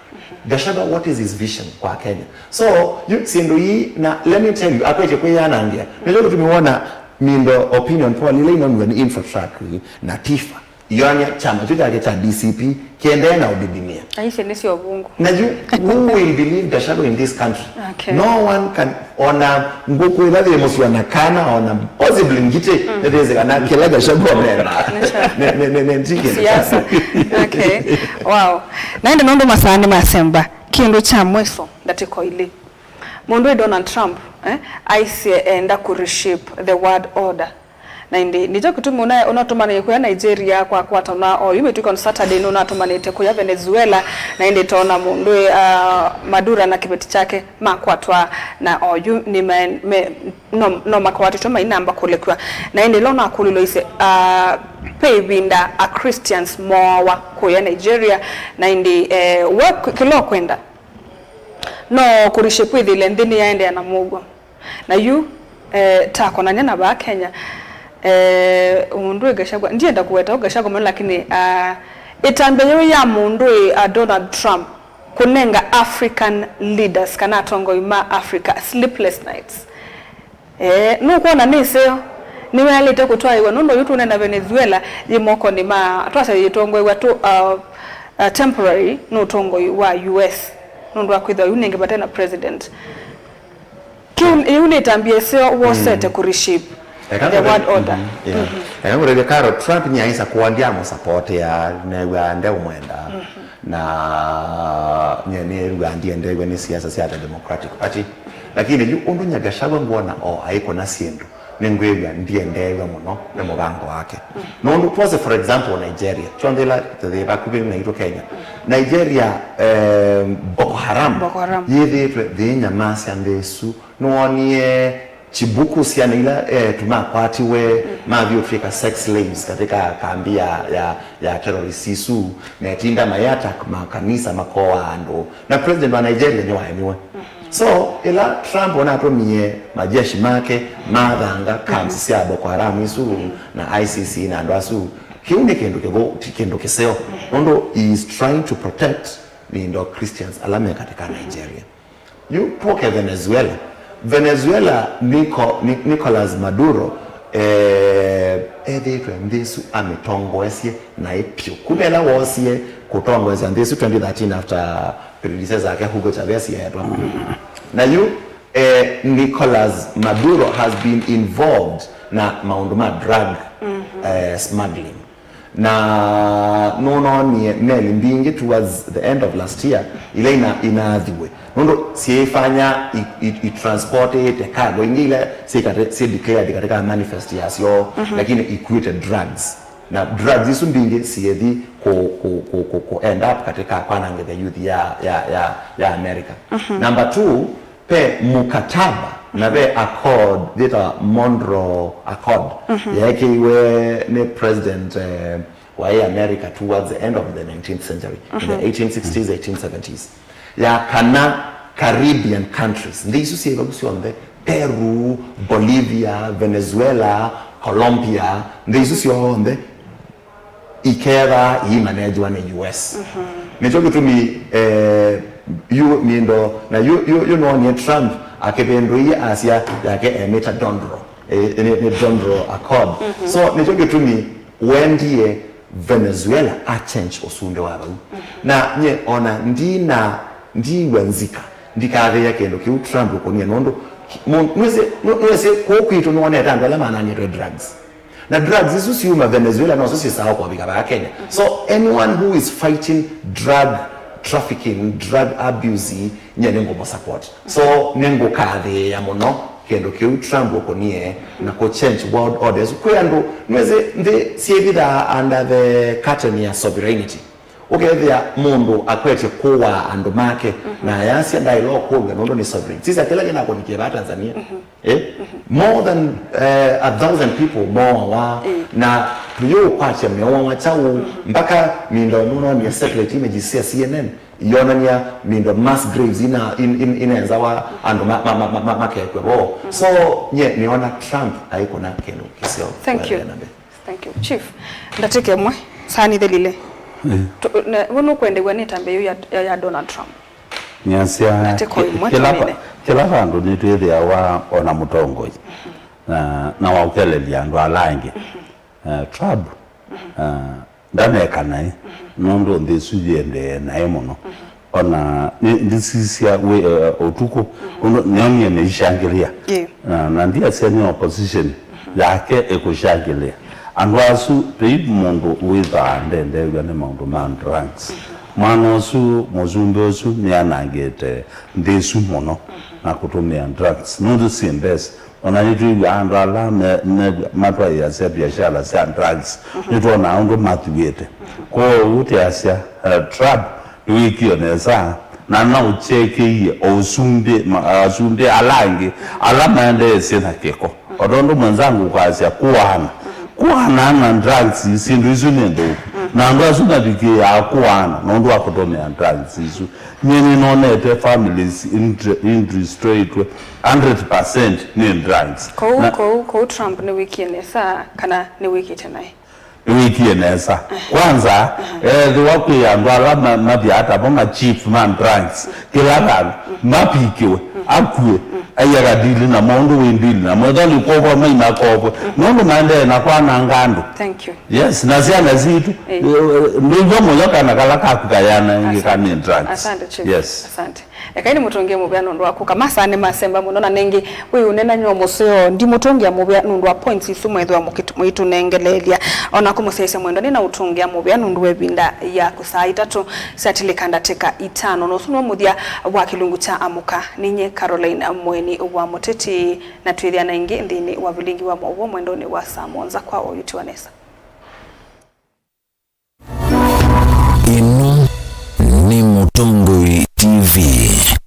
Gachagua, what is his vision kwa Kenya? So, yu syĩndũ ii, na let me tell you, akwete kwĩyanangĩa. Nĩkyo kĩtumi wona Mindo opinion poll ila inonw'e nĩ Infotrak na Tifa, yonia kyama kyu kyake kya D C P kĩendee na ũdidimĩa. Aisye nĩ sya ũvũngũ. Na yu, who will believe Gachagua in this country? Okay. No one can, ona ngũkũ ĩla yĩ mũsyĩ, ona kana, ona possibly ngitĩ, nĩthĩsĩ kana kĩla Gachagua nena. Nĩ sure. Nĩ, nĩ, nĩ, nĩ, nĩ, nĩ, nĩ, siasa. Okay. Wow. Na ĩndĩ nũndũ masaa nĩmasemba, kĩndũ kya mwiso, ndatĩko ilĩ. Mũndũ ĩ Donald Trump, eh, aisye enda kũ reshape the world order. Na ĩndĩ, nĩkyo kĩtumi ũna-, ũnatũmanĩe kũya Nigeria kwa kwatana oyu mĩtũkĩ on Saturday, nũnatũmanĩte kũya Venezuela, na ĩndĩ tona mũndũ, uh, Maduro na kĩveti kyake makwatwa, na oyu nĩ me, me, no, no makwatĩtwe mainamba kũlekw'a. Na ĩndĩ ĩla ũnakũlilwe ise, uh, ve ĩvinda a Christians mooawa kũya Nigeria, na ĩndĩ, eh, we kĩ-, kĩla ũkwenda no kũ reshape kwĩthĩle nthĩ nĩyaendeea na mũuo. Na yu, eh, takonany'a na vaa Kenya, eh, mũndũ ĩ Gachagua, ndienda kũweta ũ Gachagua mũno, lakini, ah, ĩtambya yĩu ya mũndũ ĩ, ah, Donald Trump kũnenga African leaders kana atongoi ma Africa sleepless nights. Eh, nũkwona nĩ ĩseo, nĩwaĩlĩte kũtwaĩwa, nũndũ yu tũnena Venezuela yĩ mokonĩ ma, twasya yĩtongoew'a tũ, ah, ah, temporary nĩ ũtongoi wa U S, nũndũ wa kwĩthĩwa yu nĩngĩ vate na president. Kĩu, ĩu nĩ ĩtambya ĩseo wosete kũ reshape the world order. Eka ngũtavye Carol, Trump nĩaĩsa kũa ndyaamũsapotea, neew'aa ndeũmwenda, na nye nĩew'aa ndiendeew'e nĩ siasa sya the Democratic Party. Lakini yu ũndũ nya Gachagua ngwona o aikũna syĩndũ, nĩngwĩw'a ndiendeew'a mũno nĩ mũvango wake. Nũndũ twose, for example, Nigeria, kyonthe ĩla yĩ vakuvĩ naitũ Kenya, Nigeria, eh, Boko Haram, Boko Haram, yĩthĩĩtwe yĩinyamasya nthĩ ĩsu. Nĩwoonie Chibuku, syana ila eĩtu makwatiwe, mathi ũtw'ĩka sex slaves katika kambi ya, ya, ya terrorists isu, metinda mai attack makanisa, makoa andũ, na president wa Nigeria nĩwaemiwe. So, ĩla Trump ũnatũmie majeshi make mathanga camps sya Boko Haram isu na ISIS na andũ asu, kĩu nĩ kĩndũ kĩthũ, ti kĩndũ kĩseo, nũndũ he is trying to protect the Indo Christians ala me katika Nigeria. Yu twoke Venezuela. Venezuela, Nico-, Ni-, Nicolas Maduro, eh, ethĩĩtwe nthĩ ĩsu amĩtongoesye naĩ pyũ. Kuma ĩla woosie kũtongoesya nthĩ ĩsu twenty thirteen after predecessor yake Hugo Chavez eetwa. Na yu, eh, Nicolas Maduro has been involved na maũndũ ma drug, eh, smuggling. Na nũnoonie meli mbingĩ towards the end of last year, ila ina-, inaathiwe. Nũndũ syĩfanya i, i, i transport ĩte cargo ingĩ ila syĩkate-, syĩ declared katika manifest yasyo, lakini ikuĩte drugs. Na drugs isu mbingĩ siĩthi ku, ku, ku, ku, ku end up katika kwanangĩthya youth ya, ya, ya, ya America. Number two, ve mukataba na ve accord yĩtawa Monroe Accord, yeekĩiwe nĩ president, eh, wa America towards the end of the nineteenth century, in the eighteen sixties, eighteen seventies, ya kana Caribbean countries, nthĩ isu syĩ vau syonthe, Peru, Bolivia, Venezuela, Colombia, nthĩ isu syonthe ikethwa iimanejwa nĩ U S. Nĩkyo kĩtumi, eh, yu Mindo, na yu, yu, yu noonie Trump akĩvĩndũie asya yake emĩta Dondro. Eh, nĩ, nĩ Dondro Accord. So, nĩkyo kĩtumi wendie Venezuela a change ũsumbĩ wa vau. Na nye ona ndina, ndiw'a nzika, ndikathĩĩa kĩndũ kĩu Trump ũkũnie, nũndũ ki-, mũ-, nĩwĩsĩ, nũ-, nĩwĩsĩ kũu kwitũ nĩwonete andũ ala manangĩtwe drugs. Na drugs isu siuma Venezuela, noso syĩsaa kũvika vaa Kenya. So anyone who is fighting drug trafficking, drug abuse, nye nĩngũmũ support. So nĩngũkathĩĩa mũno kĩndũ kĩu Trump ũkũnie na kũ change world orders. Kwĩ andũ, nĩwĩsĩ nthĩ syĩthithaa under the curtain ya sovereignty. Ũkethĩa mũndũ akwetye kũaa andũ make, na ayasya ndaĩla ũkũlw'a nũndũ nĩ sovereign. Sisya kĩla kĩnakũnikie vaa Tanzania. Eh? More than, eh, a thousand people moawa, na tũyũkwatya meoawa kyaũ, mpaka mindo nũnonie satellite images sya C N N ionania mindo mass graves ina, in, in, inenzawa andũ ma, ma, ma, ma, ma, makekw'e vo. So nye nĩona Trump aikũna kĩndũ kĩseo. Thank you. Kuendeea na mbee. Thank you. Chief, ndatĩka ĩmwe, saa nĩthelile. Eh. Tu-, ne-, we nũkwendew'a nĩ ĩtambya yĩu ya, ya, ya Donald Trump? Nĩasya, ndatĩka ĩmwe kĩla tũmine. Kĩla vandũ nĩtwĩthĩawa ona mũtongoi na, na waũkelelya andũ ala angĩ. Eh, Trump, eh, ndaneka naĩ, nũndũ nthĩ ĩsu yĩendee naĩ mũno. Ona nĩ, ndisisya wĩ, eh, ũtukũ, ũndũ nĩonie nĩishangĩlĩa. Ĩĩ. Na, na ndiasya nĩ opposition yake ĩkũshangĩlĩa. Andũ asu, vei mũndũ wĩthaa ndendeew'a nĩ maũndũ ma drugs. Mwana ũsu, mũsumbĩ ũsu, nĩanangĩte nthĩ ĩsu mũno na kũtũmĩa drugs. Nũndũ syĩ mbesa. Ona nĩtwĩw'aa andũ ala me, me, matwaĩasya biashara sya drugs, nĩtwonaa ũndũ mathuĩte. Kwoou tĩasya, eh, Trump nĩwĩkie nesa, na naũkyekeie o ũsumbĩ, ma, asumbĩ ala angĩ ala maendeesye na kĩko. O tondũ mwenzangu ũkasya kũaana, kũaana na drugs, syĩndũ isu nĩ nthũku. Na andũ asu mavikĩaa kũaana nũndũ wa kũtũmĩa drugs isu. Nyie nĩnonete families indre-, indestroyĩtwe hundred percent nĩ drugs. Kũu, na kũu, kũu Trump nĩwĩkie nesa kana nĩwĩkĩte naĩ? Nĩwĩkie nesa. Kwanza, ethĩwa kwĩ andũ ala ma-, mathyaa ta mo ma chief ma drugs, kĩla vandũ, mapikiwe, akue, aiaga dili na maũndũ wĩ dili na mwethoni kwovwa maina kovwe. Nũndũ maendee na kwananga andũ. Thank you. Yes, na syana sitũ. Eh. Eh, ndũiva mũyo kana kala kaku kayana ĩngĩ. Asante. Kana drugs. Asante, Chief. Yes. Asante. Ekai nĩmũtũngĩe mũvea nũndũ wa kũka. Masaa nĩmasemba mũno, na nĩngĩ wĩ ũnena nyuo mũseo, ndimũtũngĩa mũvea nũndũ wa points isu mwethĩwa mũkĩtu-, mũitũnengeleelya. Ona kũmũsyaĩsya mwendwa, nĩnaũtũngĩa mũvea nũndũ wa ĩvinda yaku. Saa itatũ syatilĩka ndatĩka itano, na ũsu nĩw'o mũthya wa kĩlungu kya Amũka. Ninyie Caroline Mweni wa Mũteti, na twĩthĩana ĩngĩ nthĩnĩ wa vilingi wa maũvoo mwendonĩ wa saa mũonza kwa oyu. Tiwa nesa. Ĩno nĩ Mũtongoi T V.